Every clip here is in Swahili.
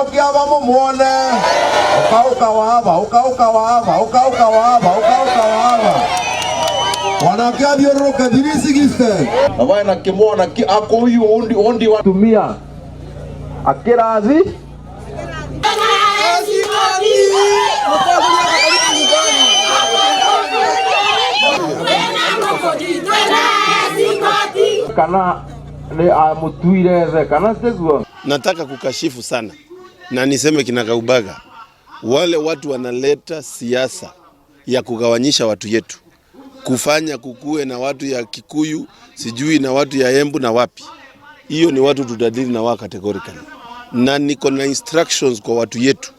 Ũkĩa mũmuone ũka wava ũka wava ũka wava ũka wava wanake athiũrũrũke 360 na na kimwana akuyu undi undi wa tumia akirathi. Kana ni amutuire the kana siguo. Nataka kukashifu sana na niseme kinagaubaga, wale watu wanaleta siasa ya kugawanyisha watu yetu, kufanya kukue na watu ya Kikuyu sijui na watu ya Embu na wapi. Hiyo ni watu tutadili na wao categorically, na niko na instructions kwa watu yetu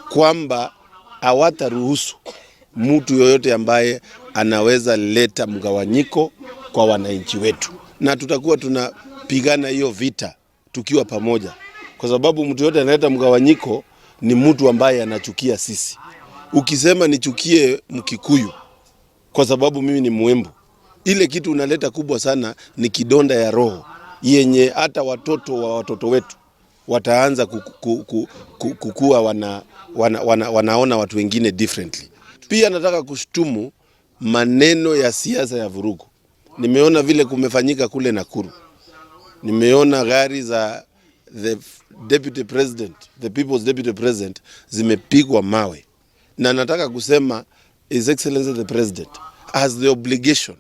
kwamba hawataruhusu mtu yoyote ambaye anaweza leta mgawanyiko kwa wananchi wetu, na tutakuwa tunapigana hiyo vita tukiwa pamoja, kwa sababu mtu yote analeta mgawanyiko ni mtu ambaye anachukia sisi. Ukisema nichukie Mkikuyu kwa sababu mimi ni Mwembu, ile kitu unaleta kubwa sana ni kidonda ya roho yenye hata watoto wa watoto wetu wataanza kukua wanaona watu wengine differently. Pia nataka kushtumu maneno ya siasa ya vurugu. Nimeona vile kumefanyika kule Nakuru, nimeona gari za the deputy president, the people's deputy president zimepigwa mawe, na nataka kusema His Excellency the President has the obligation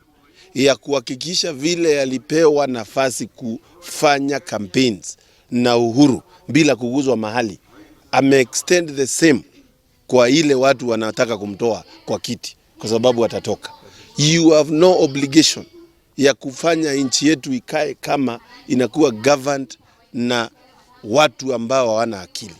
ya kuhakikisha vile alipewa nafasi kufanya campaigns na uhuru bila kuguzwa mahali, ame extend the same kwa ile watu wanataka kumtoa kwa kiti, kwa sababu watatoka. You have no obligation ya kufanya nchi yetu ikae kama inakuwa governed na watu ambao hawana akili.